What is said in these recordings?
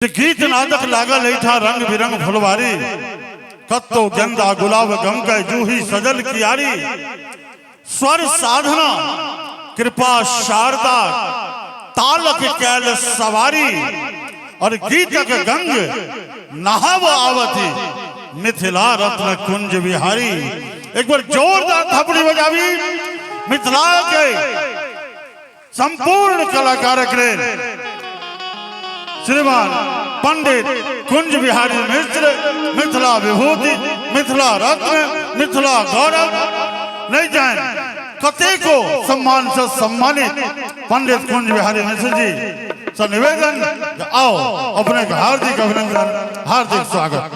जे गीत नादक लागल एहिठाम रंग बिरंग फुलवारी, कत्तो गेंदा गुलाब गमकै जूही सजल कियारी, स्वर साधना कृपा शारदा तालक कैल सवारी, और गीतक गंग नहाव आवती मिथिला रत्न कुंज बिहारी। एक बार जोरदार थपड़ी बजावी मिथिला के संपूर्ण कलाकारक लेल श्रीमान पंडित कुंज बिहारी मिश्र, मिथिला विभूति, मिथिला रत्न, मिथिला गौरव, नहीं जान कतेको सम्मान से सम्मानित पंडित कुंज बिहारी मिश्र जी से निवेदन, आओ अपने के हार्दिक अभिनंदन, हार्दिक स्वागत।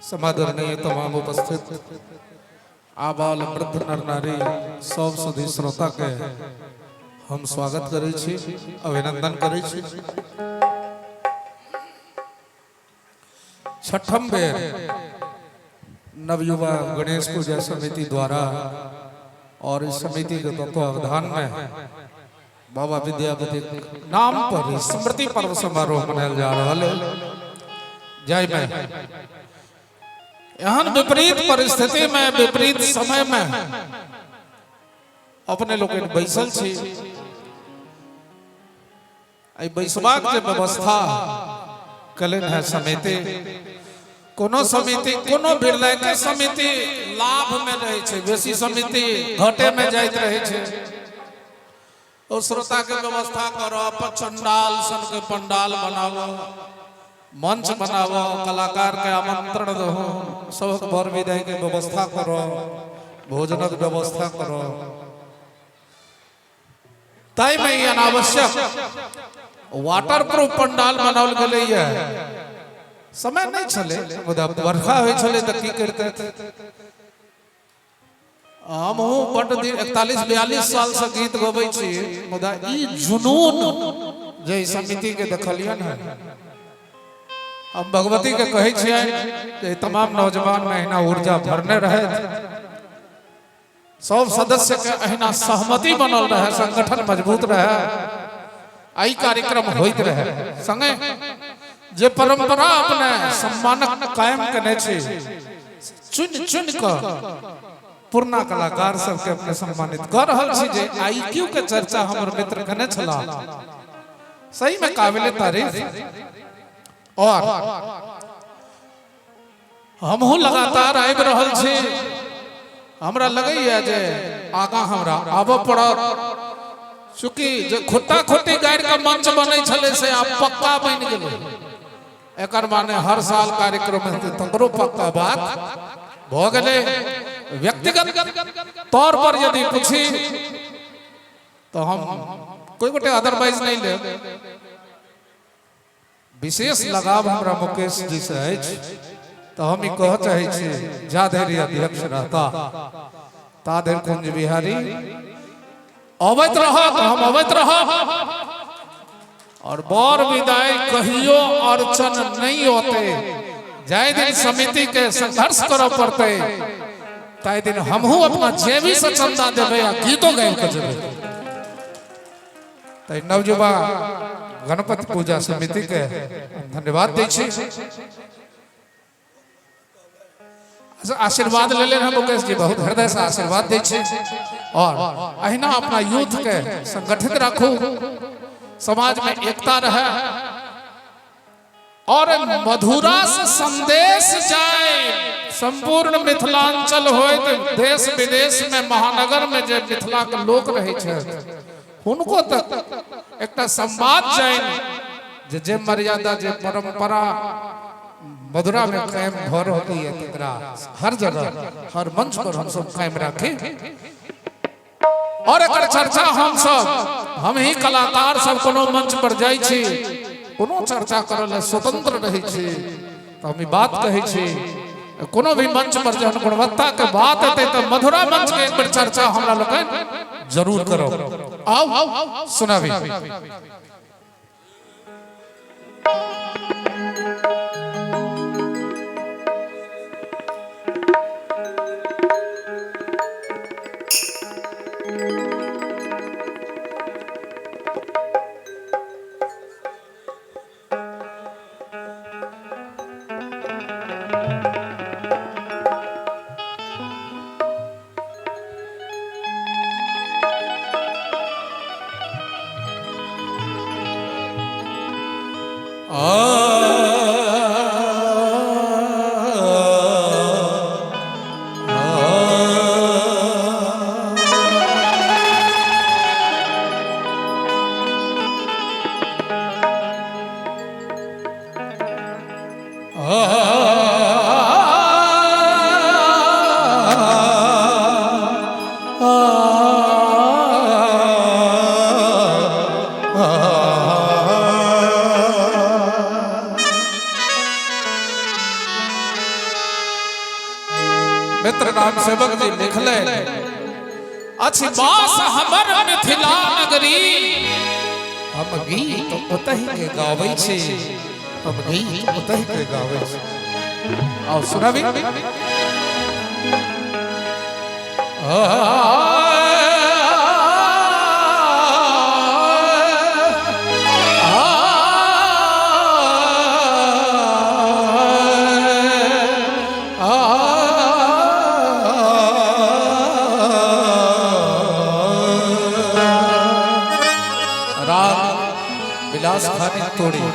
समादरणीय तमाम उपस्थित आबाल वृद्ध नर नारी सब सुधी श्रोता के हम स्वागत करै छी, अभिनंदन करै छी। छठम बेर नवयुवा गणेश पूजा समिति द्वारा और इस समिति के तत्वावधान में बाबा विद्यापति नाम पर स्मृति पर्व समारोह मनायल जा रहा है, जाहिमे एहन विपरीत परिस्थिति में विपरीत समय में अपने लोकनि बैसल छी। एहि बैसबाक जे व्यवस्था कलनि है समिति, कोनो समिति कोनो बिरलाके समिति लाभ में रहै छै, बेसी समिति घाटे में जाइत रहै छै। ओ श्रोता के व्यवस्था करऽ, पंडाल सन के पंडाल बनाबऽ, मंच बनाबऽ, कलाकार के आमंत्रण दहो, सबक बर विदाई के व्यवस्था करऽ, भोजनक व्यवस्था करऽ, ताहिमे ई अनावश्यक वाटर प्रूफ पंडाल बनाओल गेलैए। समय नहि छलै, मुदा बरखा होइ छलै तऽ की करितै। हमहूँ बड्ड दिन 41-42 सालसँ गीत गबै छी, मुदा ई जुनून जे ई समितिके देखलियनि हँ, हम भगवतीके कहै छियनि जे तमाम नौजवानमे अहिना ऊर्जा भरने रहथि, सब सदस्य के अहिना सहमति बनल रहे, संगठन मजबूत रहे, एहि कार्यक्रम होइत रहे। संगे जे परंपरा अपने सम्मानक कायम केने छी, चुनि चुनि कऽ पुरना कलाकार सबके अपने सम्मानित कऽ रहल छी। जे आईक्यू के चर्चा हमर मित्र केने छलाह, सही में काबिले तारीफ। और हमहूँ लगातार आबि रहल छी, हमरा लगैए जे आगाँ हमरा आबऽ पड़त, चूँकि जे खुट्टा खुट्टी गाड़ि कऽ मंच बनै छलै से आब पक्का बनि गेलै। एकर माने हर साल कार्यक्रम हेतै तकरो पक्का बात भऽ गेलै। व्यक्तिगत तौर पर यदि पूछी तऽ हम कोई गोटे अदरवाइज नहि लेब, विशेष लगाव हमरा मुकेश जी से अछि, तऽ हम ई कहऽ चाहै छी जा धरि अध्यक्ष रहता ता धरि कुंज बिहारी अबैत रहत, हम अबैत रहब, और बर विदाई कहियो अड़चन नहीं होते। जाहि दिन समिति के संघर्ष करऽ पड़तै ताहि दिन हमहूँ अपना जेबी से चंदा देबै आ गीतो गाबि कऽ जेबै। तऽ नवयुवा गणपति पूजा समिति के धन्यवाद दै छी। आशीर्वाद ले लेने मुकेश जी, बहुत हृदय से आशीर्वाद दै छी, और अहिना अपना यूथ के संगठित राखू, समाज में एकता रहे और मधुरा से संदेश जाए संपूर्ण मिथिलांचल होइत देश विदेश में महानगर में जे मिथिला के लोक रहे छै हुनको तक एकटा संवाद जाइन जे जे मर्यादा जे परंपरा मधुरा में कायम भऽ रहल यऽ, तकरा हर जगह हर मंच पर हमसब कायम राखी। और एकर चर्चा हम सब, हम ही कलाकार सब कोनो मंच पर जाइ छी, कोनो चर्चा करऽ लए स्वतंत्र रहै छी, तऽ हम ई बात कहै छी, कोनो भी मंच पर जहन गुणवत्ता के बात एतै तऽ मधुरा मंच के एक बेर चर्चा हमरा लोकनि जरूर करब। आउ सुनाबी। मित्र राम सेवक जी लिखले अछि बास हमर मिथिला नगरी, हम गीत ओतहि के गाबै छी, हम गीत ओतहि के गाबै छी। आओ सुनाबी। राग विलास खानी तोड़ी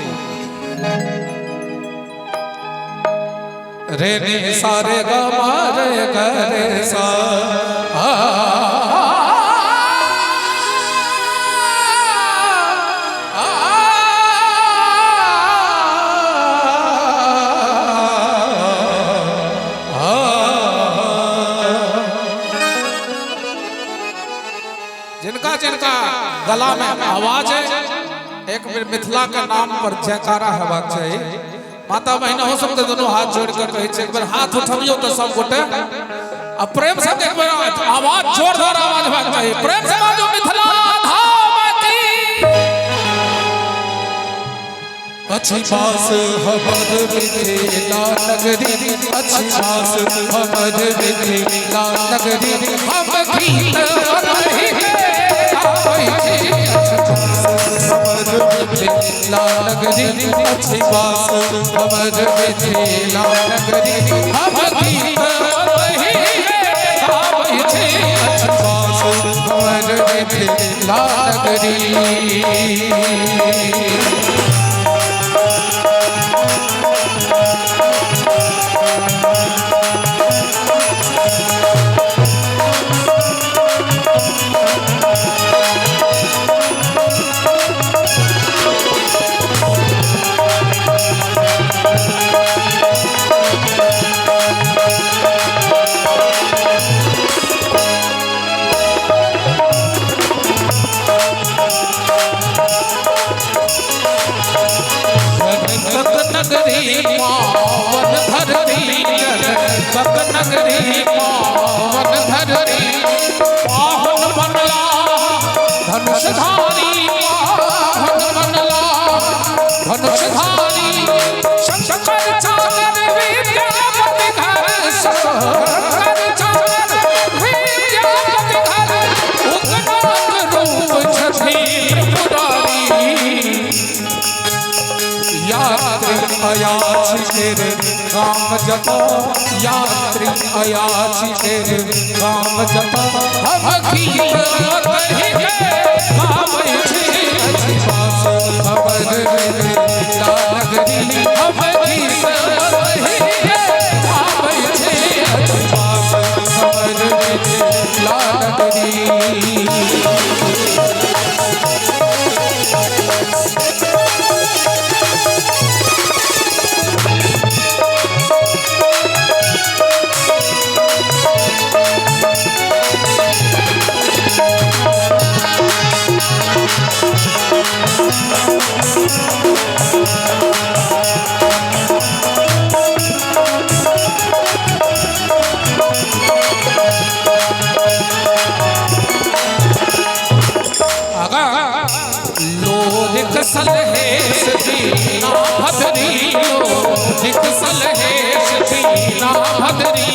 रे नी सारे ग मा रे ग रे सा आ जिनका जिनका गला में आवाज है, एक बेर मिथिला के नाम पर जयकारा हेबाक चाही। माता बहिन अहूँ सबके दोनों हाथ जोड़ के कहै छै, एक बेर हाथ उठबियौ तऽ सब गोटे आ प्रेम से एक बेर आवाज जोरदार आवाज हेबाक चाही। प्रेम से बाजू मिथिला धाम की। अछि बास हमर मिथिला नगरी, अछि बास हमर मिथिला नगरी, हम गीत ओतहि के गाबै छी। हमर मिथिला नगरी, अछि बास हमर मिथिला नगरी, हम गीत ओतहि के गाबै छी। अछि बास हमर मिथिला नगरी। जनक नगरी पावन धरती, जनक नगरी पावन धरती, पावन बनला धनुषधारी, पावन बनला धनुषधारी, शंकर चाकर विद्यापति घर, शंकर चाकर विद्यापति घर, उगनाक रूप छथि त्रिपुरारी। यात्री अयाची केर गाम जतो, यात्री अयाची केर गाम जतो, हम गीत ओतहि के गाबै छी। अछि बास हमर मिथिला नगरी, हम गीत ओतहि के गाबै छी। अछि बास हमर मिथिला नगरी। गीत सलहेश दीना भद्री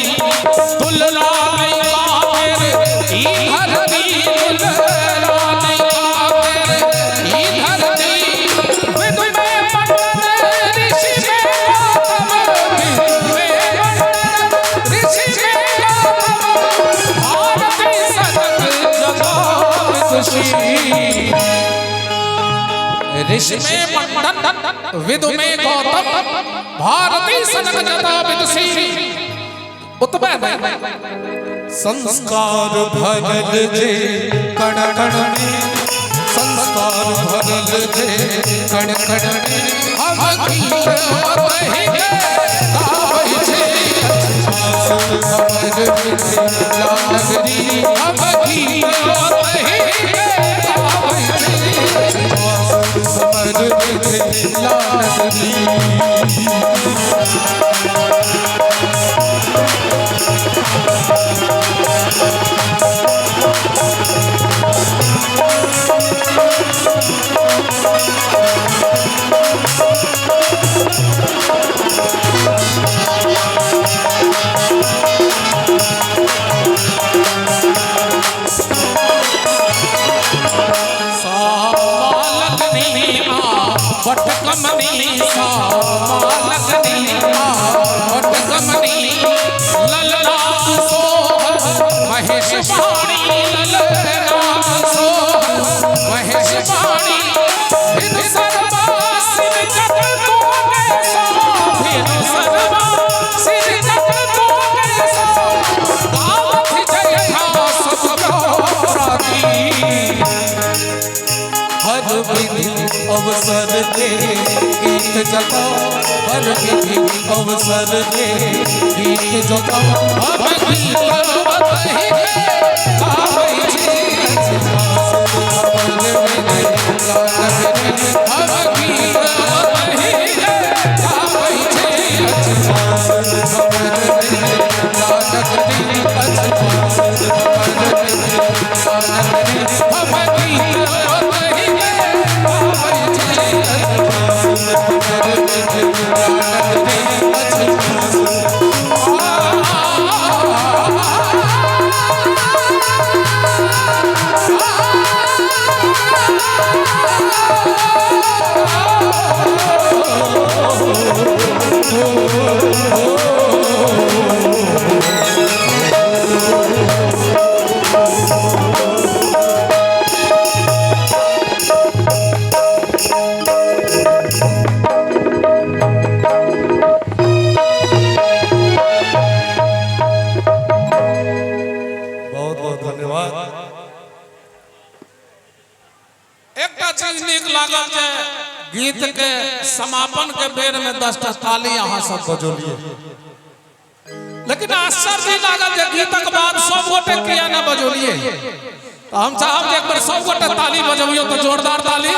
दुलरा नैका मेरे ई धरती दुलरा नैका मेरे ई धरती विद में मंडन ऋषि में गौतम विद में मंडन ऋषि में गौतम भारती सनक जगा विदुषी। ऋषि में मंडन विदु में गौतम भारती सनक जता विदुषी। उतबे नहीं संस्कार भरल जे कण कण में, संस्कार भरल जे कण कण में, हम गीत ओतहि के गाबै छी। हमर मिथिला नगरी, हम गीत ओतहि के गाबै छी। हमर मिथिला नगरी। सालकनी आ बटकमनी सालकनी आ बटकमनी ललना सोहन महेश वाणी ललना सोहन महेश वाणी बिन सरबा सिर जग तो कैसा बिन सरबा सिर जग तो कैसा गावत जय था सब प्राती। हर विधि अवसर दे गीत जगाओ, हर विधि अवसर दे गीत जगाओ, हम गीत ओतहि के गाबै छी। हमर मिथिला नगरी, हम गीत ओतहि के गाबै छी। हमर मिथिला नगरी, हमर मिथिला नगरी, हम गीत ओतहि के गाबै छी। हमर मिथिला नगरी। बहुत बहुत धन्यवाद। एकटा चीज नीक लागल जे गीत के समापन के बेर में 10टा ताली अहाँ सब बजौलिए, लेकिन आश्चर्य लागल जे गीतक बाद सब गोटे किया ना बजौलिए। तो हम चाहब जे एक बार सब गोटे ताली बजबियो तो जोरदार ताली।